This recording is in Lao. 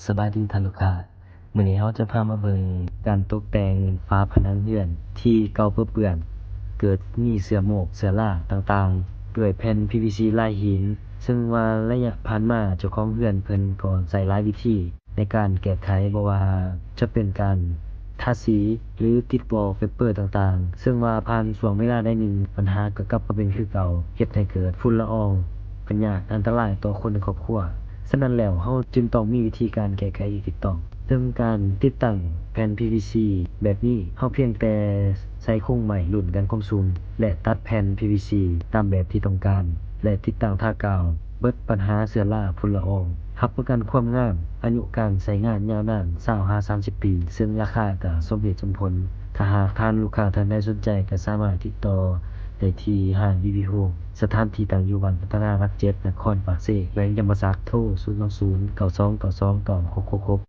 ສະບາຍດີທ່ານລູກຄ້າ, ມື້ນີ້ເຮົາຈະພາມາເບິ່ງການຕົກແຕ່ງຝາຜະໜັງເຮືອນທີ່ເກົ່າເປິເປື້ອນ, ເກີດມີເຊື້ອໂມກເຊື້ອລາຕ່າງໆ ດ້ວຍແຜ່ນ PVC ລາຍຫີນ, ເຊິ່ງວ່າໄລຍະຜ່ານມາເຈົ້າຂອງເຮືອນເພິ່ນກໍໃຊ້ຫຼາຍວິທີໃນການແກ້ໄຂ, ບໍ່ວ່າຈະເປັນການທາສີ ຫຼື ຕິດ wallpaper ຕ່າງໆ, ເຊິ່ງວ່າຜ່ານຊ່ວງເວລາໃດໜຶ່ງ ບັນຫາກໍກັບມາເປັນຄືເກົ່າ, ເຮັດໃຫ້ເກີດຝຸ່ນລະອອງ ເປັນຍາດອັນຕະລາຍຕໍ່ຄົນໃນຄອບຄົວ. ສະນັ້ນແລ້ວ ເຮົາຈຶ່ງຕ້ອງມີວິທີການແກ້ໄຂທີ່ຖືກຕ້ອງ. ເຊິ່ງການຕິດຕັ້ງແຜ່ນ PVC ແບບນີ້, ເຮົາພຽງແຕ່ໃສ່ໂຄງໄມ້ລຸ້ນກັນຄວາມສູງ ແລະ ຕັດແຜ່ນ PVC ຕາມແບບທີ່ຕ້ອງການ ແລະ ຕິດຕັ້ງທາກາວ, ເບິດບັນຫາເຊື້ອລາ, ຝຸ່ນລະອອງ. ຮັບປະກັນຄວາມງາມ, ອາຍຸການໃຊ້ງານຍາວນານ ຊາວຫາສາມສິບປີ, ເຊິ່ງລາຄາກໍສົມເຫດສົມຜົນ. ຖ້າຫາກທ່ານລູກຄ້າທ່ານໃດສົນໃຈ ກໍສາມາດຕິດຕໍ່ໄດ້ທີ່ຮ້ານ BB Home, ສະຖານທີ່ຕັ້ງຢູ່ບ້ານພັດທະນາຫຼັກເຈັດ ນະຄອນປາກເຊ, ແຂວງຈຳປາສັກ, ໂທ ສູນສອງສູນ ເກົ້າສອງເກົ້າສອງ ເກົ້າຫົກຫົກຫົກ.